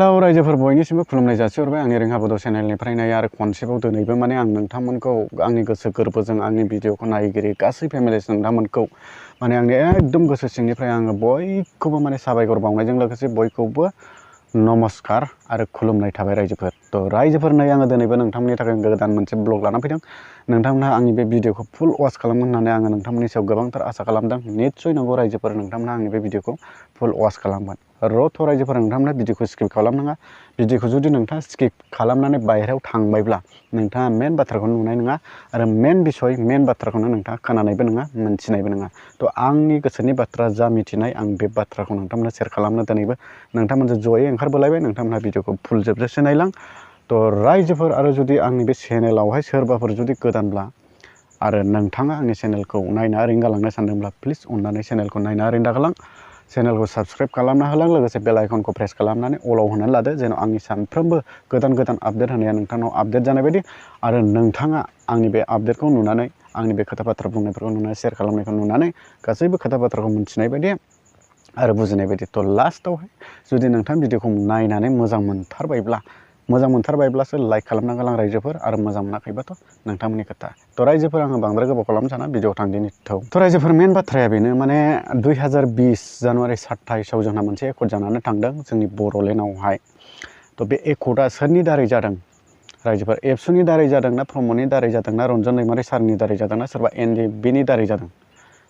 Hello रायजोफोर बयनिसिमबो खुलुमनाय जासिहरबाय आंनि रोंहा बड' चेनेलनिफ्राय नाय आरो खनसेबाव दिनैबो माने आं नोंथांमोनखौ आंनि गोसो गोरबोजों आंनि भिडिअखौ नायगिरि गासै फेमिलिस नोंथांमोनखौ माने आंनि एकदम गोसो सिंनिफ्राय आङो बयखौबो माने साबायखर बावनायजों लोगोसे बयखौबो नमस्कार आरो खुलुमनाय थाबाय रायजोफोर। थ' रायजोफोर नै आङो दिनैबो नोंथांमोननि थाखाय गोदान मोनसे ब्लग लाना फैदों। नोंथांमोनहा आंनि बे भिडिअखौ फुल वाच खालामगोन होननानै आङो नोंथांमोननि सायाव गोबांथार आसा खालामदों। निस्सय नंगौ रायजोफोर, नोंथांमोनहा आंनि बे भिडिअखौ फुल वाच खालामगोन। थ' रायजोफोर नोंथांमोनहा भिडिअखौ स्किप खालामनाङा। भिडिअखौ जुदि नोंथाङा स्किप खालामनानै बायहेरायाव थांबायब्ला नोंथाङा मेन बाथ्राखौ नुनाय नङा आरो मेन बाथ्राखौनो नोंथाङा खोनानायबो नङा, मोनथिनायबो नङा। थ' आंनि गोसोनि बाथ्रा जा मिथिनाय आं बे बाथ्राखौ नोंथांमोननो शेयार खालामनो दिनैबो नोंथांमोनजों जयै ओंखारबोलायबाय। नोंथांमोनहा भिडिअखौ फुल जोबजासे नायलां। थ' रायजोफोर आरो जुदि आंनि बे चेनेलावहाय सोरबाफोर जुदि गोदानब्ला आरो नोंथाङा आंनि चेनेलखौ नायना ओरैनो गालांनो सानदोंब्ला प्लिज अननानै चेनेलखौ नायना ओरैनो दागालां। चेनेलखौ साबस्क्राइब खालामना होलां, लोगोसे बेल आइकनखौ प्रेस खालामनानै अलाव होनानै लादो, जेन' आंनि सानफ्रोमबो गोदान आपडेट होनाया नोंथांनाव आपडेट जानाय बायदि आरो नोंथाङा आंनि बे आपडेटखौ नुनानै आंनि बे खोथा बाथ्रा बुंनायफोरखौ नुनानै शेयार खालामनायखौ नुनानै गासैबो खोथा बाथ्राखौ मिथिनाय बायदि आरो बुजिनाय बायदि। थ' लास्टआवहाय जुदि नोंथां भिडिअखौ नायनानै मोजां मोनथारबायब्लासो लाइक खालामना गालां रायजोफोर, आरो मोजां मोनाखैबाथ' नोंथांमोननि खोथा। थ' रायजोफोर आङो बांद्राय गोबाव खालामनो साना, भिडिअ थांदिनि थ' रायजोफोर मेन बाथ्राया बेनो, माने 2020 जानुवारि 27 जोंहा मोनसे एकर्ड जानानै थांदों जोंनि बर'लेण्डआवहाय। थ' बे एकर्डआ सोरनि दारै जादों रायजोफोर? एबसुनि दारै जादों ना, प्रमदनि दारै जादों ना, रन्जन दैमारि सारनि दारै जादों ना, सोरबा NDBनि दारै जादों?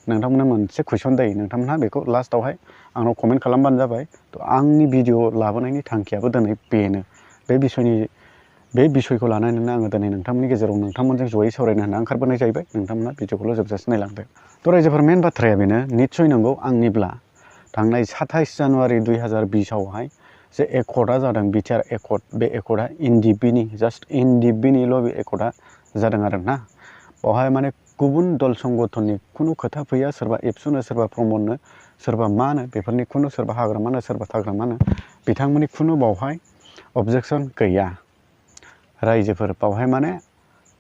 नोंथांमोननो मोनसे कुइसन दै, नोंथांमोनहा बेखौ लास्टआवहाय आंनाव कमेन्ट खालामबानो जाबाय। थ' आंनि भिडिअ लाबोनायनि थांखियाबो दिनै बेनो, बे बिसयखौ लानानैनो आङो दिनै नोंथांमोननि गेजेराव नोंथांमोनजों जयै सावरायनो होनना ओंखारबोनाय जाहैबाय। नोंथांमोना भिडिअखौल' जोबजासे नायलांदो। थ' रायजोफोर मेन बाथ्राया बेनो, निस्सय नंगौ आंनिब्ला थांनाय 27 जानुवारि 2020आवहाय जे एकर्डआ जादों, बिटिआर एकर्ड, बे एकर्डआ NDBनि जास्ट NDBनिल' बे एकर्डआ जादों आरो ना। बेवहाय माने गुबुन दल संगठननि खुनु खोथा फैया, सोरबा एबसुनो, सोरबा प्रमदनो, सोरबा मा होनो बेफोरनि खुनु, सोरबा हाग्रामानो, सोरबा थाग्रामानो, बिथांमोननि खुनु बावहाय अबजेक्सन गैया रायजोफोर। बावहाय माने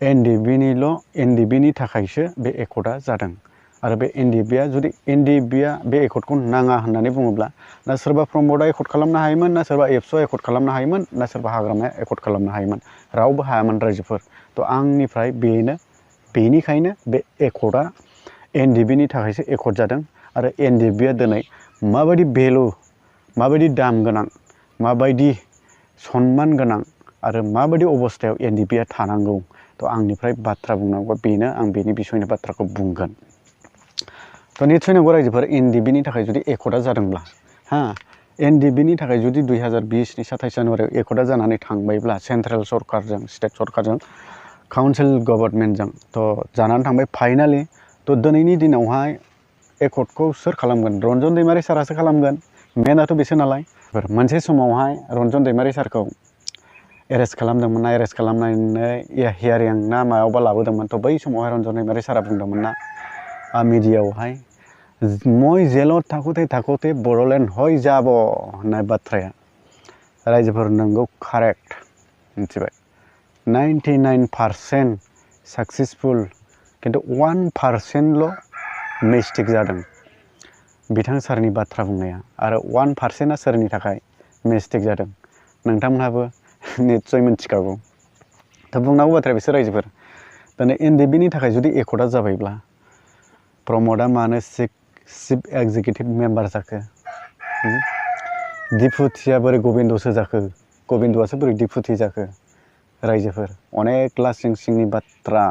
NDBनि थाखायसो बे एकर्डआ जादों। आरो बे NDBया जुदि NDBया बे एकर्डखौ नाङा होननानै बुङोब्ला ना सोरबा प्रमदआ एकर्ड खालामनो हायोमोन, ना सोरबा एबसुआ एकर्ड खालामनो हायोमोन, ना सोरबा हाग्रामाया एकर्ड खालामनो हायोमोन। रावबो हायामोन रायजोफोर। थ' आंनिफ्राय बेनिखायनो बे एकर्डआ NDBनि थाखायसो एकर्ड जादों। आरो NDBया दिनै माबायदि भेलु, माबायदि दाम गोनां, माबायदि सनमान गोनां आरो माबायदि अबस्थायाव NDBया थानांगौ। थ' आंनिफ्राय बाथ्रा बुंनांगौआ बेनो, आं बेनि बिसयनि बाथ्राखौ बुंगोन। थ' निस्सय नंगौ रायजोफोर, NDBनि थाखाय जुदि एकर्डआ जादोंब्ला, NDBनि थाखाय जुदि 2020नि 27 जानुवारियाव एकर्डआ जानानै थांबायब्ला सेन्ट्रेल सरकारजों, स्टेट सरकारजों, काउन्सिल गभर्नमेन्टजों थ' जानानै थांबाय फाइनालि। थ' दिनैनि दिनावहाय एकर्डखौ सोर खालामगोन? रन्जन दैमारि सारासो खालामगोन, मेनाथ' बेसो नालाय। मोनसे समावहाय रन्जन दैमारि सारखौ एरेस्ट खालामदोंमोन ना, एरेस्ट खालामनानै हियारिं ना मायावबा लाबोदोंमोन। थ' बै समावहाय रन्जन दैमारि सारा बुंदोंमोन ना मिडियायावहाय, मैं जेलत थाखोते बड'लेण्ड हय जाब' होननाय बाथ्राया रायजोफोर नंगौ, कारेक्ट। मिथिबाय, 99% साक्सेसफुल, खिन्थु 1%ल' मिस्टेक जादों बिथां सारनि बाथ्रा बुंनाया। आरो 1%आ सोरनि थाखाय मिस्टेक जादों नोंथांमोनहाबो निस्सय मिथिखागौ। दा बुंनांगौ बाथ्राया बिसोर रायजोफोर, दिनै NDBनि थाखाय जुदि एकर्डआ जाबायब्ला प्रमदआ मानो चिफ एक्जिकिउटिभ मेम्बार जाखो? डिपुटिया बोरै गबिन्दसो जाखो? गबिन्दआसो बोरै डिपुटि जाखो? रायजोफोर अनेक लासिं सिंनि बाथ्रा,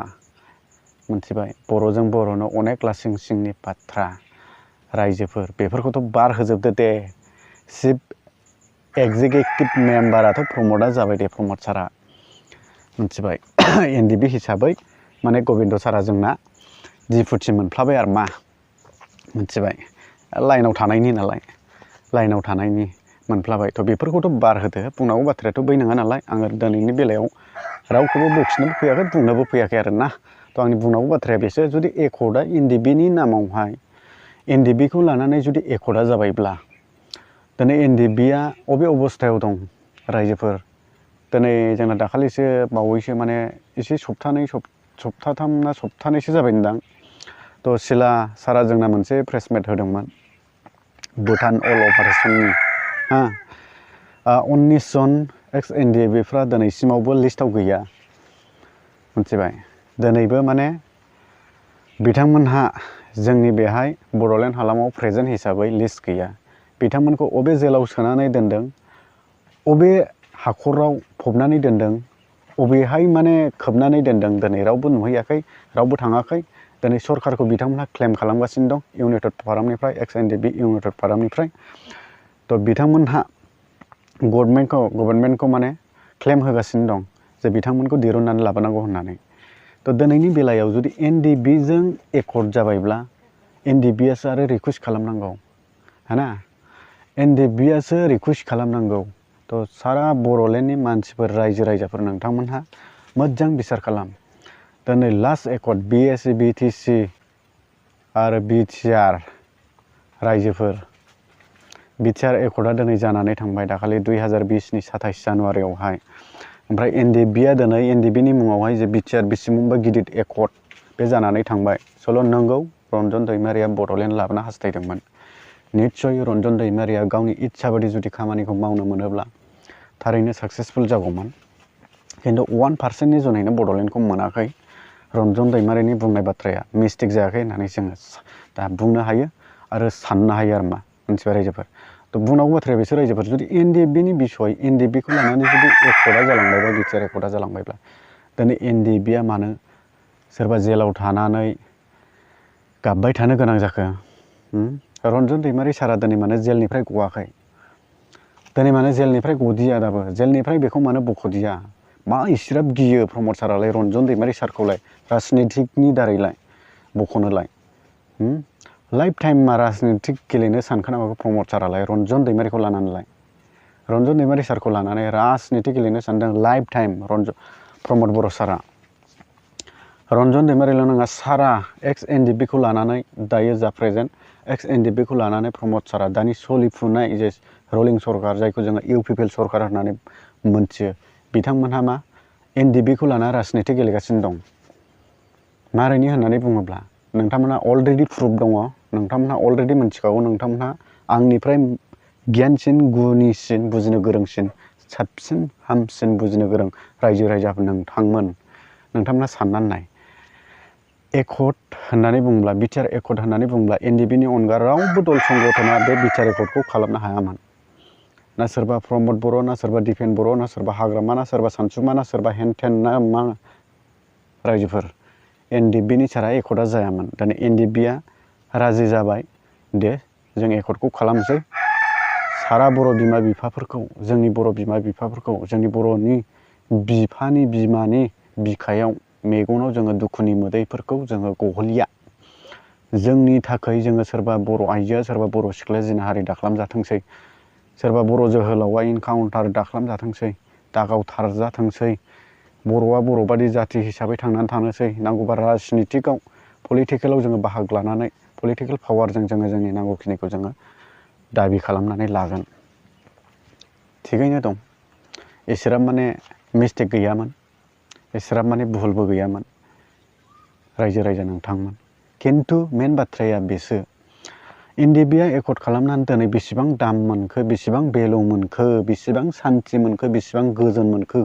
मिथिबाय, बर'जों बर'नो अनेक लासिं सिंनि बाथ्रा रायजोफोर। बेफोरखौथ' बार होजोबदो दे। चिफ एक्जिकिउटिभ मेम्बाराथ' प्रमदआ जाबाय दे, प्रमद सारा, मिथिबाय। NDB हिसाबै माने गबिन्द सारा जोंना डिपुटि मोनफ्लाबाय आरो मा, मिथिबाय, लाइनाव थानायनि नालाय, लाइनाव थानायनि मोनफ्लाबाय। थ' बेफोरखौथ' बार होदो, बुंनांगौ बाथ्रायाथ' बै नङा नालाय। आङो दिनैनि बेलायाव रावखौबो बखिनोबो फैयाखै, बुंनोबो फैयाखै आरो ना। थ' आंनि बुंनांगौ बाथ्राया बेसो, जुदि एकर्डआ NDBनि नामावहाय, NDBखौ लानानै जुदि एकर्डआ जाबायब्ला दिनै NDBया अबे अबस्थायाव दं रायजोफोर? दिनै जोंना दाखालिसो बावैसो माने एसे सप्ताथाम ना सप्तानैसो जाबायदां। थ' सिला सारा जोंना मोनसे प्रेस मिट होदोंमोन भुटान अल अपारेसननि, 19 जन एक्स एनडिएबिफ्रा दिनैसिमावबो लिस्टआव गैया मिथिबाय दिनैबो माने बिथांमोनहा जोंनि बेहाय बड'लेण्ड हालामाव प्रेजेन्ट हिसाबै लिस्ट गैया बिथांमोनखौ अबे जेलाव सोनानै दोनदों अबे हाखराव फबनानै दोनदों अबेहाय माने खोबनानै दोनदों दिनै रावबो नुहैयाखै रावबो थाङाखै दिनै सरकारखौ बिथांमोनहा क्लेम खालामगासिनो दं इउनाइटेड फरामनिफ्राय एक्स एनडिएबि इउनाइटेड फरामनिफ्राय तो बिथांमोनहा गभर्नमेन्टखौ माने क्लेम होगासिनो दं जे बिथांमोनखौ दिरुननानै लाबोनांगौ होननानै तो दिनैनि बेलायाव जुदि एनडिएबिजों एकर्ड जाबायब्ला एनडिएबिआसो आरो रिकुवेस्ट खालामनांगौ है ना एनडिएबिआसो रिकुवेस्ट खालामनांगौ तो सारा बड'लेण्डनि मानसिफोर रायजो राजाफोर नोंथांमोनहा मोजां बिसार खालाम दिनै लास्ट एकर्ड बिएसि बिटिसि आरो बिटिआर रायजोफोर बिटिआर एकर्डआ दिनै जानानै थांबाय दाखालि 2020 नि 27 जानुवारियावहाय ओमफ्राय एनडिएबिआ दिनै एनडिएबिनि मुङावहाय जे बिटिआर बेसेबांबा गिदिर एकर्ड बे जानानै थांबाय सल' नंगौ रन्जन दैमारिया बड'लेण्ड लाबोनो हास्थायदोंमोन निस्सय रन्जन दैमारिया गावनि इच्छा बायदि जुदि खामानिखौ मावनो मोनोब्ला थारैनो साक्सेसफुल जागौमोन खिन्थु 1% नि जुनैनो बड'लेण्डखौ मोनाखै रन्जन दैमारिनि बुंनाय बाथ्राया मिस्टेक जायाखै होननानै जोङो दा बुंनो हायो आरो साननो हायो आरो मा मोनथिबाय रायजोफोर तो बुंनांगौ बाथ्राया बिसोर रायजोफोर जुदि एनडिएबिनि बिसय एनडिएबिखौ लानानै जुदि एकर्डआ जालांबायबा बिटिआर एकर्डआ जालांबायब्ला दिनै एनडिएबिआ मानो सोरबा जेलाव थानानै गाबबाय थानो गोनां जाखो रन्जन दैमारि सारा दिनै मानो जेलनिफ्राय गवाखै दिनै मानो जेलनिफ्राय गदिया दाबो जेलनिफ्राय बेखौ मानो बख'दिया मा इसिराब गियो प्रमद सारालाय रन्जन दैमारि सारखौलाय राजनितिकनि दारैलाय बख'नोलाय लाइफ टाइम राजनितिक गेलेनो सानखोना माखो प्रमद सारालाय रन्जन दैमारिखौ लानानैलाय रन्जन दैमारि सारखौ लानानै राजनितिक गेलेनो सानदों लाइफ टाइम प्रमद बर' सारा रन्जन दैमारिल' नङा सारा एक्स एनडिएबिखौ लानानै दायो जा प्रेजेन्ट एक्स एनडिएबिखौ लानानै प्रमद सारा दानि सोलिफुनाय जे रलिं सरकार जायखौ जोङो इउपिपिएल सरकार होननानै मोनथियो बिथांमोनहा मा एनडिएबिखौ लाना राजनितिक गेलेगासिनो दं मारैनि होननानै बुङोब्ला नोंथांमोनहा अलरेडि प्रुफ दङ नोंथांमोनहा अलरेडि मोनथिखागौ नोंथांमोनहा आंनिफ्राय गियानसिन गुनिसिन बुजिनो गोरोंसिन साबसिन हामसिन बुजिनो गोरों रायजो राजाफोर नोंथांमोनहा साननानै नाय एकर्ड होननानै बुङोब्ला बिटिआर एकर्ड होननानै बुङोब्ला एनडिएबिनि अनगा रावबो दल संगठना बे बिटिआर एकर्डखौ खालामनो हायामोन ना सोरबा प्रमद बर' ना सोरबा दिपेन बर' ना सोरबा हाग्रामा ना सोरबा सानसुमा ना सोरबा हेनथेन ना मा रायजोफोर एनडिएबिनि सारा एकर्डआ जायामोन दिनै एनडिएबिआ राजि जाबाय दे जों एकर्डखौ खालामसै सारा बर' बिमा बिफाफोरखौ जोंनि बर' बिमा बिफाफोरखौ जोंनि बर'नि बिफानि बिमानि बिखायाव मेगनाव जोङो दुखुनि मोदैफोरखौ जोङो गहोलिया जोंनि थाखाय जोङो सोरबा बर' आइजोआ सोरबा बर' सिख्लाया जिनाहारि दाख्लामजाथोंसै सोरबा बर' जोहोलावा इनकाउन्टार दाख्लामजाथोंसै दागावथारजाथोंसै बर'आ बर' बादि जाथि हिसाबै थांनानै थानोसै नांगौबा राजनितिकआव पलिटिकेलाव जोङो बाहागो लानानै पलिटिकेल पावारजों जोङो जोंनि नांगौखिनिखौ जोङो दाबि खालामनानै लागोन थिगैनो दं एसेराब माने मिस्टेक गैयामोन एसेराब माने भुलबो गैयामोन रायजो राजा नोंथांमोन खिन्थु मेन बाथ्राया बेसो एनडिएबिआ एकर्ड खालामनानै दिनै बेसेबां दाम मोनखो बेसेबां भेलु मोनखो बेसेबां सान्थि मोनखो बेसेबां गोजोन मोनखो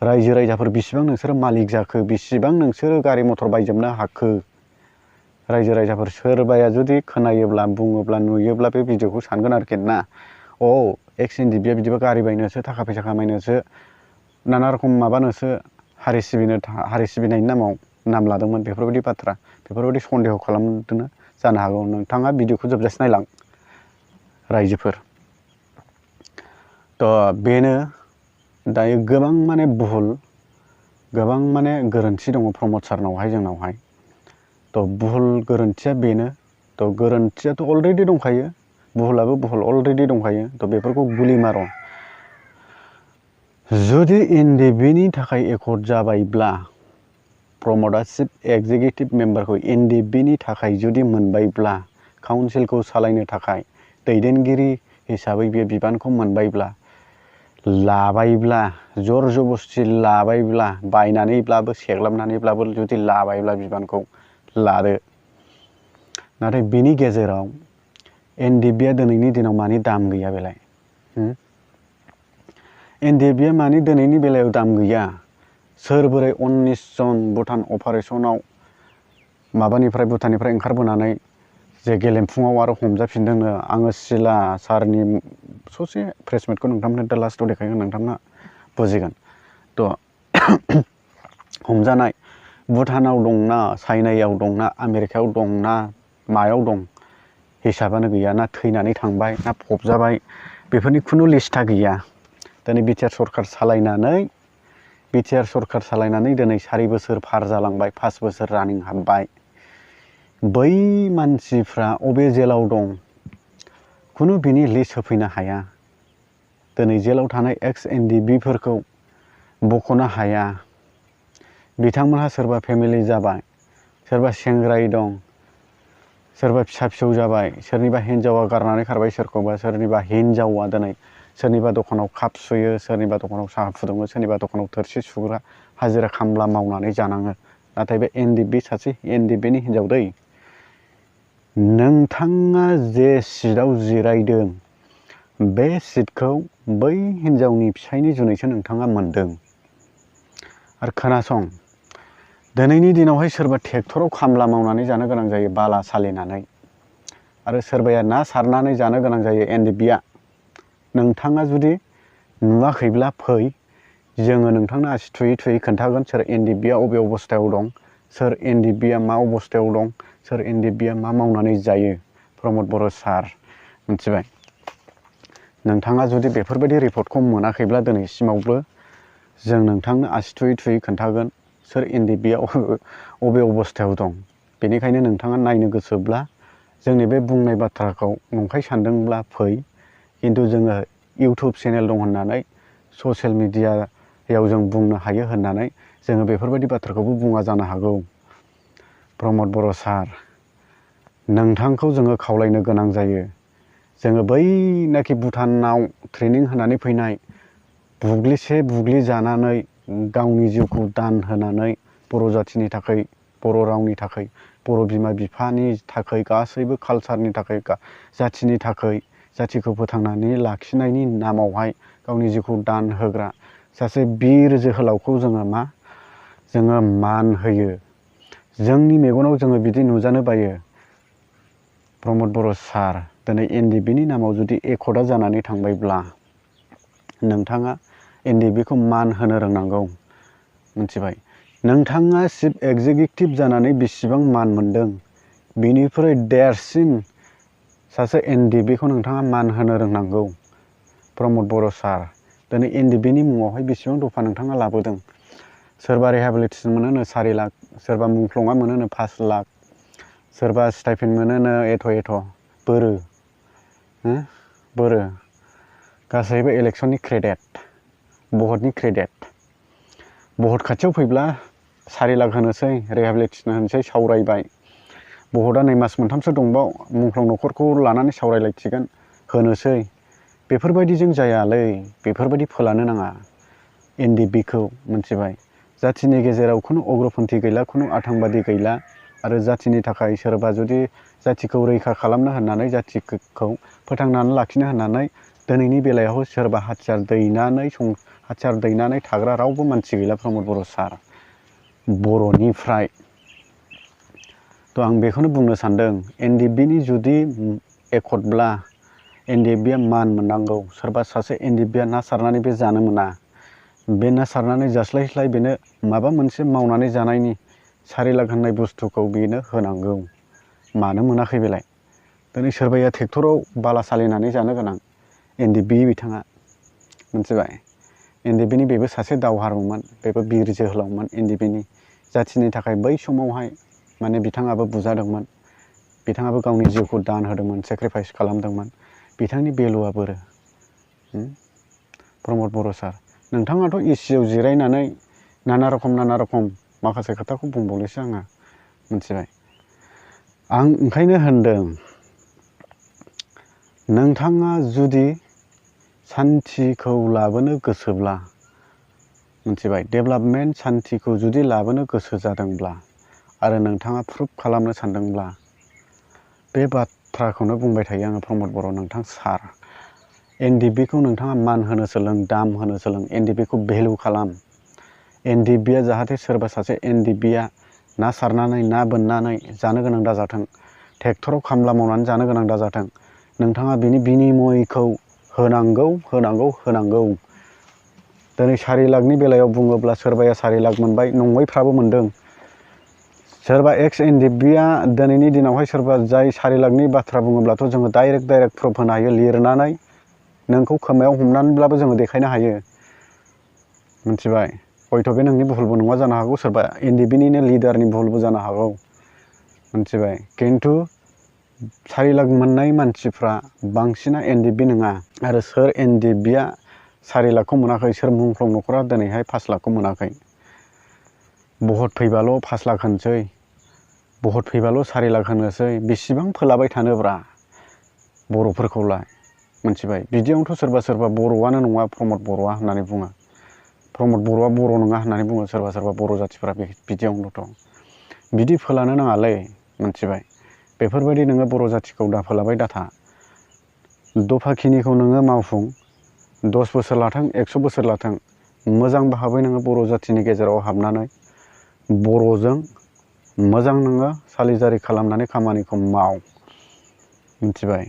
रायजो राजाफोर बेसेबां नोंसोरो मालिक जाखो बेसेबां नोंसोरो गारि मथर बायजोबनो हाखो रायजो राजाफोर सोरबाया जुदि खोनायोब्ला बुङोब्ला नुयोब्ला बे भिडिअखौ सानगोन आरोखि ना एक्स एनडिएबिआ बिदिबा गारि बायनोसो थाखा फैसा खामायनोसो नाना रखम माबानोसो हारि सिबिनायनि नामाव नाम लादोंमोन बेफोरबायदि बाथ्रा बेफोरबायदि सन्देह खालामदोंनो जानो हागौ नोंथाङा भिडिअखौ जोबजासे नायलां रायजोफोर तो बेनो दायो गोबां माने भुल गोबां माने गोरोन्थि दङ प्रमद सारनावहाय जोंनावहाय तो भुल गोरोन्थिया बेनो तो गोरोन्थियाथ' अलरेडि दंखायो भुलाबो भुल अलरेडि दंखायो तो बेफोरखौ गुलि मार' जुदि एनडिएबिनि थाखाय एकर्ड जाबायब्ला प्रमदआ चिफ एक्जिकिउटिभ मेम्बारखौ एनडिएबिनि थाखाय जुदि मोनबायब्ला काउन्सिलखौ सालायनो थाखाय दैदेनगिरि हिसाबै बे बिबानखौ मोनबायब्ला लाबायब्ला जर जबस्थि लाबायब्ला बायनानैब्लाबो सेग्लाबनानैब्लाबो जुदि लाबायब्ला बिबानखौ लादो नाथाय बिनि गेजेराव एनडिएबिआ दिनैनि दिनाव मानि दाम गैया बेलाय एनडिएफबिआ मानि दिनैनि बेलायाव दाम गैया। सोर बोरै 19 जन भुटान अपारेसनाव माबानिफ्राय भुटाननिफ्राय ओंखारबोनानै जे गेलेमफुङाव आरो हमजाफिनदोंनो आङो सिला सारनि ससे प्रेसमिटखौ नोंथांमोननो दा लास्टआव देखायगोन, नोंथांमोना बुजिगोन। थ' हमजानाय भुटानाव दंना चाइनायाव दंना आमेरिकायाव दंना मायाव दं हिसाबानो गैया। ना थैनानै थांबाय ना फबजाबाय बेफोरनि खुनु लिस्टआ गैया। दिनै बिटिआर सरखार सालायनानै दिनै 4 बोसोर पार जालांबाय, 5 बोसोर रानिं हाबबाय। बै मानसिफ्रा अबे जेलाव दं खुनु बिनि लिस्ट होफैनो हाया। दिनै जेलाव थानाय एक्स एनडिएफबिफोरखौ बख'नो हाया। बिथांमोनहा सोरबा फेमिलि जाबाय, सोरबा सेंग्राय दं, सोरबा फिसा फिसौ जाबाय, सोरनिबा हिन्जावा गारनानै खारबाय सोरखौबा, सोरनिबा हिन्जावा दिनै सोरनिबा दखानाव काप सुयो, सोरनिबा दखानाव साहा फुदुङो, सोरनिबा दखानाव थोरसि सुग्रा हाजिरा खामला मावनानै जानाङो। नाथाय बे एनडिएफबि सासे एनडिएफबिनि हिन्जाव दै। नोंथाङा जे सिटआव जिरायदों बे सिटखौ बै हिन्जावनि फिसायनि जुनैसो नोंथाङा मोनदों। आरो खोनासं, दिनैनि दिनावहाय सोरबा ट्रेक्टराव खामला मावनानै जानो गोनां जायो बाला सालिनानै, आरो सोरबाया ना सारनानै जानो गोनां जायो एनडिएफबिआ। नोंथाङा जुदि नुवाखैब्ला फै, जोङो नोंथांनो आसि थुयै थुयै खोन्थागोन सोर एनडिएफबिआ अबे अबस्थायाव दं, सोर एनडिएफबिआ मा अबस्थायाव दं, सोर एनडिएफबिआ मा मावनानै जायो। प्रमद बर' सार, मिथिबाय? नोंथाङा जुदि बेफोरबायदि रिपर्टखौ मोनाखैब्ला दिनैसिमावबो जों नोंथांनो आसि थुयै थुयै खोन्थागोन सोर एनडिएफबिआ अबे अबस्थायाव दं। बेनिखायनो नोंथाङा नायनो गोसोब्ला जोंनि बे बुंनाय बाथ्राखौ नंखाय सानदोंब्ला फै, खिन्थु जोङो इउटुब चेनेल दं होननानै ससियेल मिडियायाव जों बुंनो हायो होननानै जोङो बेफोरबायदि बाथ्राखौबो बुङा जानो हागौ। प्रमद बर' सार, नोंथांखौ जोङो खावलायनो गोनां जायो। जोङो बैनाखि भुटानाव ट्रेनिं होनानै फैनाय, बुग्लिसे बुग्लि जानानै गावनि जिउखौ दान होनानै बर' जाथिनि थाखाय, बर' रावनि थाखाय, बर' बिमा बिफानि थाखाय, गासैबो कालसारनि थाखाय, जाथिनि थाखाय, जाथिखौ फोथांनानै लाखिनायनि नामावहाय गावनि जिउखौ दान होग्रा सासे बिर जोहोलावखौ जोङो मान होयो। जोंनि मेगनाव जोङो बिदि नुजानो बायो। प्रमद बर' सार, दिनै एनडिएफबिनि नामाव जुदि एकर्डआ जानानै थांबायब्ला नोंथाङा एनडिएफबिखौ मान होनो रोंनांगौ, मिथिबाय? नोंथाङा चिफ एक्जिकिउटिभ जानानै बेसेबां मान मोनदों, बिनिफ्राय देरसिन सासे एनडिएफबिखौ नोंथाङा मान होनो रोंनांगौ। प्रमद बर' सार, दिनै एनडिएफबिनि मुङावहाय बेसेबां दफा नोंथाङा लाबोदों। सोरबा रिहेबिलिटेसन मोनोनो 4 लाख, सोरबा मुंख्लङा मोनोनो 5 लाख, सोरबा स्टाइपेन्ड मोनोनो एथ' बोरो गासैबो इलेक्सननि क्रेडिट, भटनि क्रेडिट। भट खाथियाव फैब्ला 4 लाख होनोसै, रिहेबिलिटेसन होनोसै, सावरायबाय। भटआ नै मास मोनथामसो दंबाव मुंख्लं न'खरखौ लानानै सावरायलायसिगोन, होनोसै। बेफोरबायदिजों जायालै, बेफोरबायदि फोलानो नाङा एनडिएफबिखौ, मिथिबाय? जाथिनि गेजेराव खुनु अग्रपन्थी गैला, खुनु आतंकबादि गैला। आरो जाथिनि थाखाय सोरबा जुदि जाथिखौ रैखा खालामनो होननानै, जाथिखौ फोथांनानै लाखिनो होननानै दिनैनि बेलायाव सोरबा हाथियार दैनानै थाग्रा रावबो मानसि गैला। प्रमद बर' सार, बर'निफ्राय। थ' आं बेखौनो बुंनो सानदों, एनडिएफबिनि जुदि एकर्डब्ला एनडिएफबिआ मान मोननांगौ। सोरबा सासे एनडिएफबिआ ना सारनानै बे जानो मोना। बे ना सारनानै जास्लायस्लाय बेनो माबा मोनसे मावनानै जानायनि 4 लाख होननाय बुस्थुखौ बेनो होनांगौ। मानो मोनाखै बेलाय? दिनै सोरबाया ट्रेक्टराव बाला सालिनानै जानो गोनां एनडिएफबि बिथाङा, मिथिबाय? एनडिएफबिनि बेबो सासे दावहारुमोन, बेबो बिर जोहोलावमोन एनडिएफबिनि। जाथिनि थाखाय बै समावहाय माने बिथाङाबो बुजादोंमोन, बिथाङाबो गावनि जिउखौ दान होदोंमोन, सेक्रिफाइस खालामदोंमोन। बिथांनि भेलुआ बोरो। प्रमद बर' सार, नोंथाङाथ' एसिआव जिरायनानै नाना रखम माखासे खोथाखौ बुंबावनोसै आङो, मिथिबाय? आं ओंखायनो होनदों, नोंथाङा जुदि सान्थिखौ लाबोनो गोसोब्ला, मिथिबाय? डेभेलपमेन्ट सान्थिखौ जुदि लाबोनो गोसो जादोंब्ला आरो नोंथाङा प्रुभ खालामनो सानदोंब्ला बे बाथ्राखौनो बुंबाय थायो आङो प्रमद बर' नोंथां सार। एनडिबिखौ नोंथाङा मान होनो सोलों, दाम होनो सोलों, एनडिबिखौ भेलु खालाम। एनडिबिया जाहाथे सोरबा सासे एनडिबिया ना सारनानै ना बोननानै जानो गोनां दाजाथों, ट्रेक्टराव खामला मावनानै जानो गोनां दाजाथों। नोंथाङा बिनि बिनिमयखौ होनांगौ। दिनै 4 लाखनि बेलायाव बुङोब्ला सोरबाया 4 लाख मोनबाय, नङैफ्राबो मोनदों। सोरबा एक्स एनडिबिया दिनैनि दिनावहाय सोरबा जाय 4 लाखनि बाथ्रा बुङोब्लाथ' जोङो डाइरेक्ट प्रुफ होनो हायो, लिरनानै नोंखौ खोमायाव हमनानैब्लाबो जोङो देखायनो हायो। मिथिबाय? हयथ' बे नोंनि भुलबो नङा जानो हागौ, सोरबा एनडिबिनिनो लिडारनि भुलबो जानो हागौ। मिथिबाय? खिन्थु 4 लाख मोननाय मानसिफ्रा बांसिना एनडिबि नङा। आरो सोर एनडिबिया 4 लाखखौ मोनाखै, सोर मुंख्लं न'खरा दिनैहाय 5 लाखखौ मोनाखै। भट फैबाल' 5 लाख होनोसै, भट फैबाल' 4 लाख होनोसै, बेसेबां फोलाबाय थानोब्रा बर'फोरखौलाय। मिथिबाय? बिदियावनोथ' सोरबा बर'आनो नङा प्रमद बर'आ होननानै बुङो। प्रमद बर'आ बर' नङा होननानै बुङो सोरबा बर' जाथिफ्रा बिदियावनोथ'। बिदि फोलानो नाङालै। मिथिबाय? बेफोरबायदि नोङो बर' जाथिखौ दाफोलाबाय दाथा। दफाखिनिखौ नोङो मावफुं, 10 बोसोर लाथों, 100 बोसोर लाथों, मोजां भाबै नोङो बर' जाथिनि गेजेराव हाबनानै बर'जों मोजां नोङो सालिजारि खालामनानै खामानिखौ माव। मिथिबाय?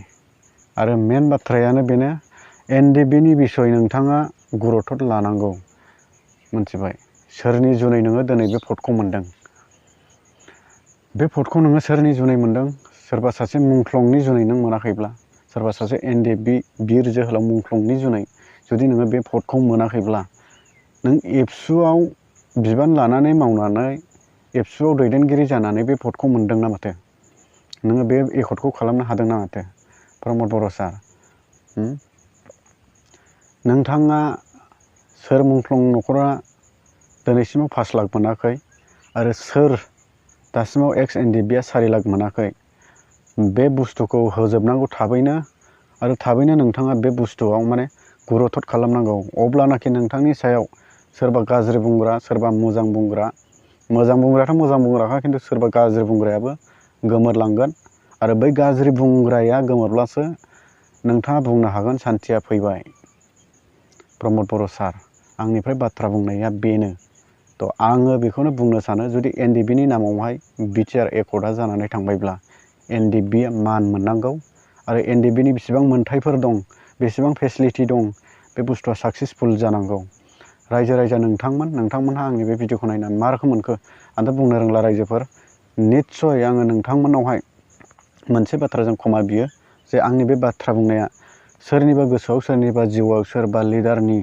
आरो मेन बाथ्रायानो बेनो, एनडिबिनि बिसय नोंथाङा गुरुत्थ' लानांगौ। मिथिबाय? सोरनि जुनै नोङो दिनै बे भटखौ मोन्दों? बे भटखौ नोङो सोरनि जुनै मोन्दों? सोरबा सासे मुंख्लंनि जुनै नों मोनाखैब्ला, सोरबा सासे एनडिबि बिर जोहोलाव मुंख्लंनि जुनै जुदि नोङो बे भटखौ मोनाखैब्ला, नों एबसुआव बिबान लानानै मावनानै एबसुआव दैदेनगिरि जानानै बे भटखौ मोन्दोंना माथो? नोङो बे एकर्डखौ खालामनो हादोंना माथो प्रमद बर' सार? नोंथाङा सोर मुंख्लं न'खरा दिनैसिमाव 5 लाख मोनाखै आरो सोर दासिमाव एक्स एनडिबिया 4 लाख मोनाखै? बे बुस्थुखौ होजोबनांगौ थाबैनो, आरो थाबैनो नोंथाङा बे बुस्थुआव माने गुरुत्थ' खालामनांगौ। अब्लानाखि नोंथांनि सायाव सोरबा गाज्रि बुंग्रा, सोरबा मोजां बुंग्रा, मोजां बुंग्रायाथ' मोजां बुंग्राखा, खिन्थु सोरबा गाज्रि बुंग्रायाबो गोमोरलांगोन। आरो बै गाज्रि बुंग्राया गोमोरब्लासो नोंथाङा बुंनो हागोन सान्थिया फैबाय। प्रमद बर' सार, आंनिफ्राय बाथ्रा बुंनाया बेनो। थ' आङो बेखौनो बुंनो सानो, जुदि एनडिबिनि नामावहाय बिटिआर एकर्डआ जानानै थांबायब्ला एनडिबिया मान मोननांगौ। आरो एनडिबिनि बेसेबां मोन्थायफोर दं, बेसेबां फेसिलिटि दं, बे बुस्थुआ साक्सेसफुल जानांगौ। रायजो नोंथांमोनहा आंनि बे भिडिअखौ नायनानै मा रोखोम मोनखो? आंथ' बुंनो रोंला रायजोफोर। निस्सय आङो नोंथांमोननावहाय मोनसे बाथ्राजों क्षमा बियो, जे आंनि बे बाथ्रा बुंनाया सोरनिबा गोसोआव, सोरनिबा जिउआव, सोरबा लिडारनि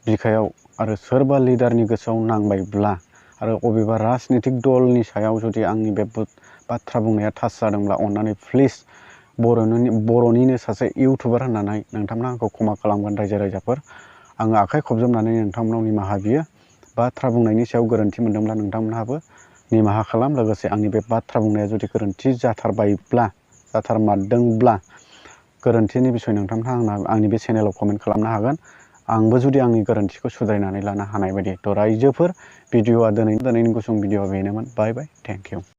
बिखायाव आरो सोरबा लिडारनि गोसोआव नांबायब्ला, आरो अबेबा राजनितिक दलनि सायाव जुदि आंनि बे बाथ्रा बुंनाया टाच जादोंब्ला, अन्नानै प्लिज बर'निनो सासे इउटुबार होननानै नोंथांमोना आंखौ क्षमा खालामगोन रायजोफोर। आङो आखाइ खबजबनानै नोंथांमोनाव निमाहा बियो। बाथ्रा बुंनायनि सायाव गोरोन्थि मोनदोंब्ला नोंथांमोनहाबो निमाहा खालाम। लोगोसे आंनि बे बाथ्रा बुंनाया जुदि गोरोन्थि जाथारमारदोंब्ला, गोरोन्थिनि बिसय नोंथांमोनहा आंनि बे चेनेलाव कमेन्ट खालामनो हागोन। आंबो जुदि आंनि गोरोन्थिखौ सुद्रायनानै लानो हानाय बायदि। थ' रायजोफोर, भिडिअआ दिनैनि गुसुं भिडिअआ बेनोमोन। बाय बाय, थेंक इउ।